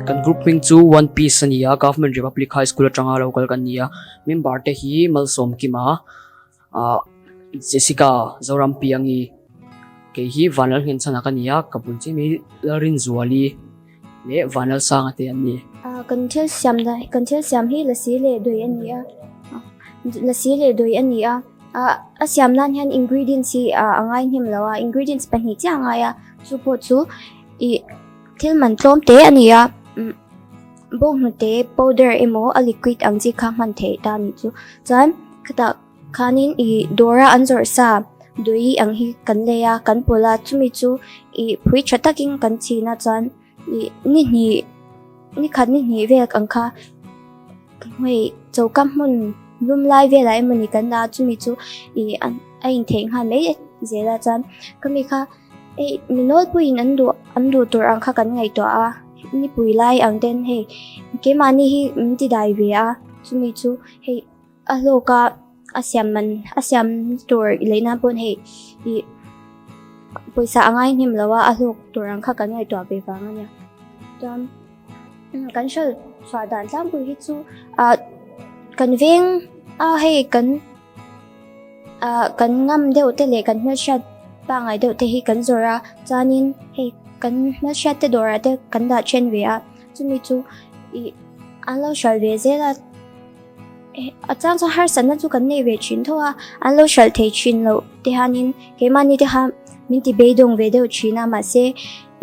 Kan group hming chu One Piece a ni a, Government Republic High School atanga lo kal kan ni a. Member te hi Malsawmkima, ah Jessica Zorampiangi, kei hi Vanlalnghenchhana ka ni a, ka bul chiah mai Lalrinzuali leh Vanlalsanga te an ni. Kan thil siam kan thil siam hi lasi leh dawih a ni a, lasi leh dawih a ni a, a siam nan hian ingredients hi a ngai hnem lo a, ingredients pahnih chiah a ngai a, chu pawh chu ih thil man tlawm te a ni a, bawnghnute powder emaw a liquid ang chi kha hman theih ta a nih chu, chuan khatah khanin ih dawra an zawrh sa dawih ang hi kan lei a, kan pawlh a, chumi chu ih phui tha takin kan chhin a chuan. Ih ni hnih ni khat ni hnih vel ang kha hei choka hmun lum lai velah emawni kan dah a chumi chu ih a intheih nghal mai zel a chuan khami kha hei mi nawlpuiin an duh an duh tur ang kha kan ngaihtuah a nipui lai ang ten hei keimahni hi min ti dai ve a chumi chu hei A hlawk a, a siam man a siam tur leh nan pawn hei ih pawisa a ngai hnem lo a, a hlawk tur ang kha kan ngaihtuah ve vang a nia. Chuan kan hralh chhuah dan tlangpui hi chu ah kan veng a hei kan ah kan ngam deuh te leh kan hmelhriat pangngai deuh te hi kan zawrh a, chuanin hei kan hmelhriat te dawrah te kan dah then ve a, chumi chu ih an lo hralh ve zel a. A chang chuan harsatna chu kan nei ve thin tho a, an lo hralh thei thin loh te hianin keimahni te kha min ti beidawng ve deuh thin a, mahse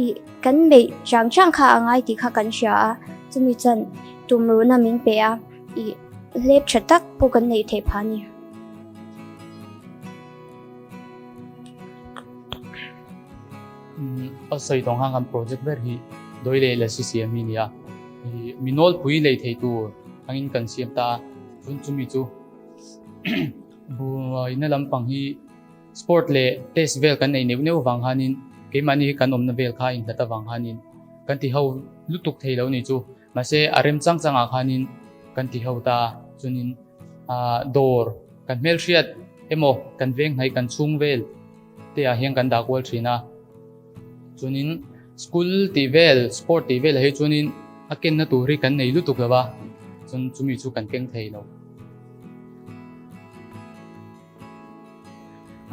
ih kan beih chang chang kha a ngai tih kha kan hria a, chumi chuan tumruhna min pe a, ih hlep tha tak pawh kan neih theih phah a ni. A sawi tawng khan kan project ber hi Dawih leh Lasi siam hi a ni a. Mi nawlpui lei thei tur angin kan siam ta a, chun chumi chu buaina lampang hi sport leh test vel kan nei neuh neuh vang khanin keimahni hi kan awmna vel kha a inhlat avang khanin kan ti ho lutuk thei lo ni chu mahse a rem chang changah khanin kan ti ho ta a, chunin dawr kan hmelhriat emaw kan veng hnaih kan chhung vel te ah hian kan dah kual thin a. Chuanin school tih vel, sport tih velah hi chuanin a kenna tur hi kan nei lutuk lo va, chuan chumi chu kan keng thei lo.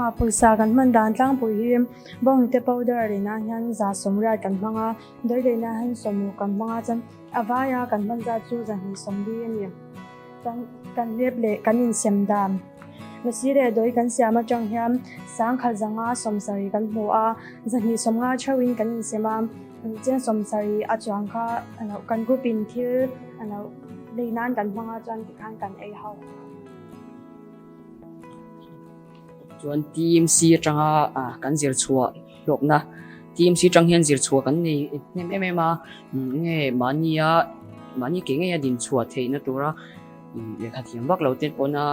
A pawisa kan hman dan tlangpui hi bawnghnute powder leinah hian za sawmriat kan hmang a, dawi leinah hian sawmruk kan hmang a, chuan a vaia kan hman zat chu zahnih sawmli a ni. Chuan kan hlep leh kan insem dan. Lasi leh dawi kan siam atang hian sangkhat zanga sawmsarih kan hmu a, zahnih sawmnga theuhin kan insem a, chiang sawmsarih a chuang kha kan group in thil lei nan kan hmang a chuan tikhan kan ei ho. Chuan TMC atanga kan zir chhuah hlawkna TMC atang hian zir chhuah kan nei hnem em em a, nge mahnia mahni ke ngeia din chhuah theihna tura lehkha thiam vak lo te pawna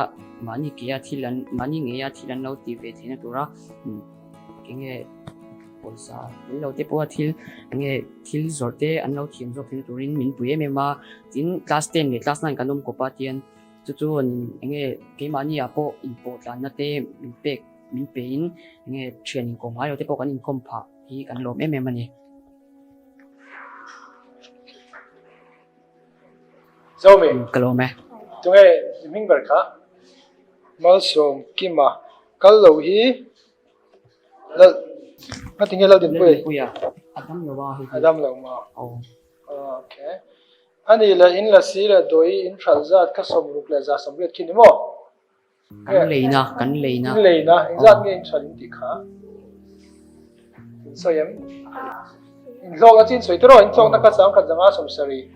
mahni kea thil an mahni ngeia thil an lo tih ve theihna tura enge pawisa tel lo te pawha thil enge thil zawrh te an lo thiam zawk theihna turin min pui em em a, tin class ten leh class nine kan awm kawp a tian Chu chuan enge keimahni ah pawh inpawh tlanna te min pek min pe in enge thian inkawm ngai lo te pawh kan inkawm phah hi kan lawm em em a ni. Zomi. Ka lawm e. Tunge i hming ber kha? Malsawmkima kal lo hi Lal ngatinge Laldinpuia? Laldinpuia a dam lo a hei hi. A dam lo maw? Aw. Okay. A nih leh in lasi leh dawi in hralh zat kha 60 leh 180 khi ni maw? Kan leina, kan leina. In leina, eng zat nge in hralh in tih kha? In sawi em? In hlawkna chu in sawi tiraw? In hlawkna kha 10 zanga 70.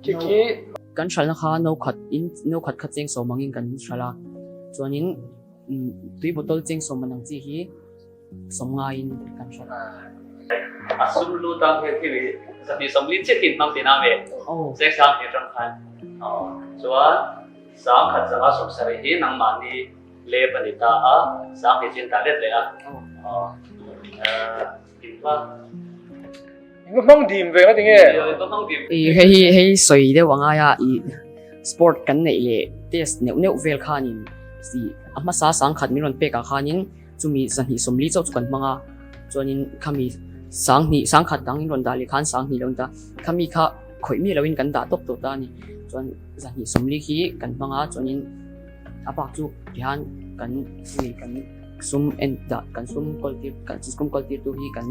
Khi khi. Kan hralhna kha no khat in, no khat kha cheng sawm angin kan hralh a. Chuanin tui bottle cheng sawm man ang chi hi Sawm ngaiin kan hre. A sum lut a he thil hi 240 chiah khi in hmang tih na me cheng sang hnih atang khan chuan 10 170 hi nangmahni lep a ni ta a 10,000 chu in tah let leh a in va In va hmang dim ve nga tinge? In va hmang dim. I hei hi hei sawi deuh a ngai a i sport kan neih leh test neuh neuh vel khanin i a hmasa 10,000 min rawn pek ah khanin Chumi 240 chauh chu kan hmang a, chuanin khami Sanghnih sangkhat dang in rawn dah leh khan sanghnih lo in ta khami kha khawih miah loin kan dah tawp tawh ta a ni. Chuan zahnih sawmli khi kan hmang a chuanin a bak chu tihian kan hei kan sum en dah kan sum kawl tir kan sum kawl tir tu hi kan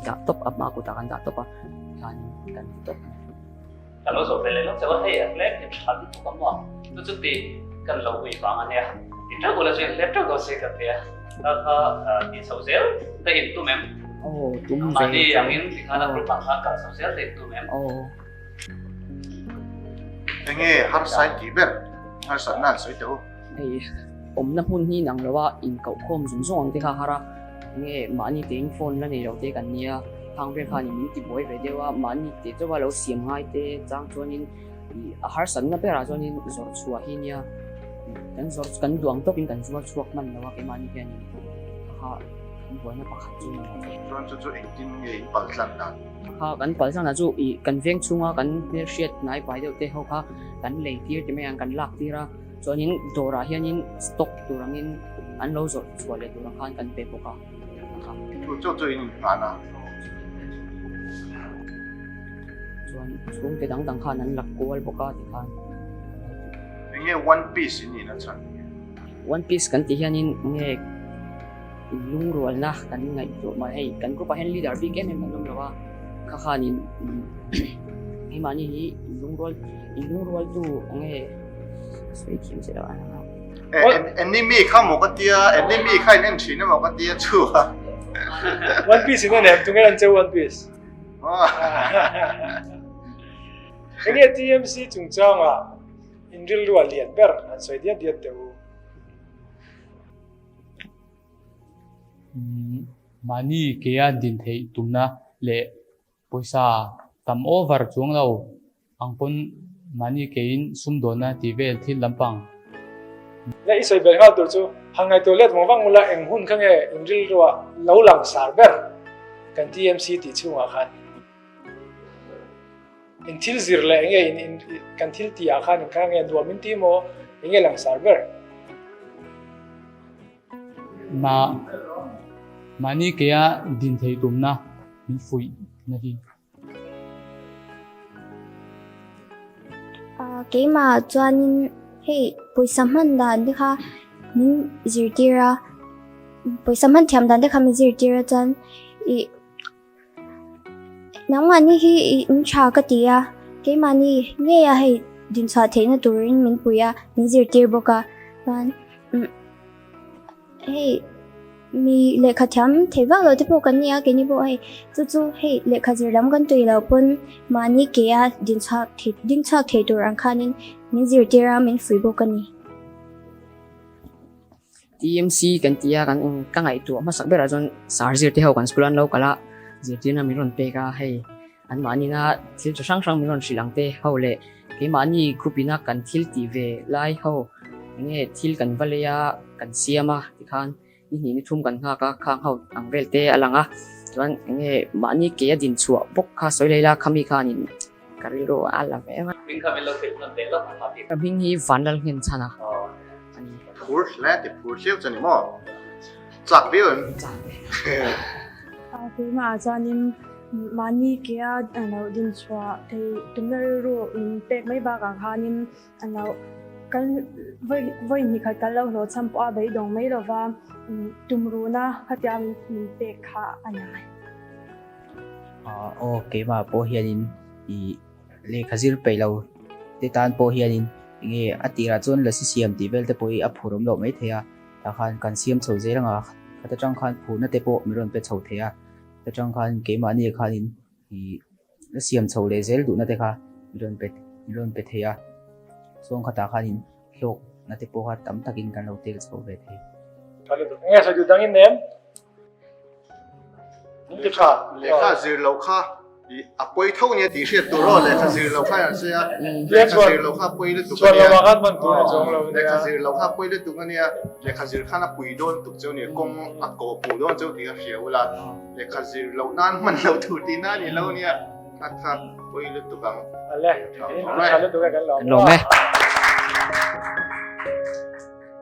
dah tawp a hma kutah kan dah tawp a tihian kan ti tawp a ni. Ka lo zawh ve leh lawk chauh a, hei a hlep hi tha lutuk a maw? Chu chu ti kan lo ui vang a nia, ti teuh ula chu in hlep teuh dawn se ka ti a, ka kha tih chhoh zel te in tum em? Aw tum ve. Mahni angin ti khan a group ah khan kal chhoh zel te in tum em? Aw. Enge harsa in tih ber? Harsatna an sawi teh u. Hei awmna hmun hi nang lo a inkauhkhawm zung zung ang te kha har a, enge mahni tein phone la nei lo te kan nia, khang vel khan min ti buai ve deuh a, mahni te chauha lo siam ngai te chang chuanin ih a harsatna berah chuanin zawrh chhuah hi nia, kan zawrh kan duh ang tawkin kan zuar chhuak hman lo a keimahni hianin kha kan buaina pakhat chu a ni. Chuan chu chu engtin nge in pal tlang dan? Kha kan pal tlang dan chu ih kan veng chhunga kan hmelhriat hnai pai deuh te ho kha kan lei tir ti mai ang kan lak tir a. Chuanin dawrah hianin stock tur angin an lo zawrh chhuah leh tur ang khan kan pe bawk a. Chu chauh chu in inhlan a. Chuan chhungte dang dang khan an la kual bawk a tikhan. Enge one piece in nih na chhan? One piece kan tih hianin enge lungrualna kan ngaihtuah mai hei kan group ah hian leader bik em em kan awm lo a kha khanin keimahni hi lungrual inlungrualtu enge sawi thiam che lo a Enemy kha maw ka tia enemy kha in en thin emaw ka tia chu a One Piece in en em tunge en cheu One Piece Enge TMC chungchanga in rilru a lian ber han sawi diat diat teh u. Mahni kea din theih tumna leh pawisa tam over chuang lo ang pawn mahni kein sumdawnna tih vel thil lampang. Le i sawi belh nghal tur chu han ngaihtuah let vang vang ula eng hun kha nge in rilruah lo lang sar ber kan TMC tih chhungah khan. In thil zir leh enge in in kan thil tih ah khan in kha nge nuam in ti maw enge langsar ber? Ma mahni kea din thei tumna min fuih na hi. Keimah chuanin hei pawisa hman dan te kha min zirtir a, pawisa hman thiam dan te kha min zirtir a chuan ih Nangmahni hi in tha ka ti a, keimahni ngeia hei dinchhuah theihna turin min pui a, min zirtir bawk a, chuan hei mi lehkha thiam thei vak lo te pawh kan ni a, keini pawh hei chu chu hei lehkha zir lam kan tui loh pawn mahni kea dinchhuak thei dingchhuak thei tur ang khanin min zirtir a, min fuih bawk a ni. TMC kan ti a, kan ka ngaihtuah hmasak berah chuan sar zirte ho kan school an lo kal a, zirtirna min rawn pek a, hei anmahni-na thil chi hrang hrang min rawn hrilh ang te ho leh keimahni group ina kan thil tih ve lai ho enge thil kan va lei a, kan siam a tikhan ni hnih ni thum kan nghak a, khang ho ang vel te a lang a, chuan enge mahni ke a din chhuah bawk kha sawi lei la khami khanin ka rilru a la ve em a. Hming kha min lo hrilh hman ve lawk ang a. Ka hming hi Vanlalnghen chhan a. A ni. Phur hle ti phur hliau che ni maw? Chak viau em? Chak ve. Keimah ah chuanin mahni kea lo din chhuah thei tumna rilru min pek mai bakah khanin a lo kan vawi hnih khat kan lo hlawhchham pawh a beidawng mai lova tumruhna khatia min pek kha a ni. Aw keimah pawh hianin ih lehkha zir peih lo te tan pawh hianin enge a tirah chuan lasi siam tih vel te pawh hi a phur awm loh mai thei a, tah khan kan siam chho zel anga khata tang khan phurna te pawh min rawn pe chho thei a, ta tang khan keimahni khanin ih la siam chho leh zel duhna te kha min rawn pe min rawn pe thei a, chuan khatah khanin hlawkna te pawh kha tam takin kan lo tel chho ve thei. Enge sawi duh dangin nem? Lehkha zir loh kha a pawi tho nia tih hriat tur aw lehkha zir loh kha an sawi a lehkha zir loh kha a pawi lutuk a nia lehkha zir loh kha a pawi lutuk a nia lehkha zir khan a pui dawn tuk cheu nia kawng a kawh puh dawn cheu tih a hria ula lehkha zir loh nan hman loh tur tih na a ni lo nia kha kha pawi lutuk ang. Alright. Kan lawm e.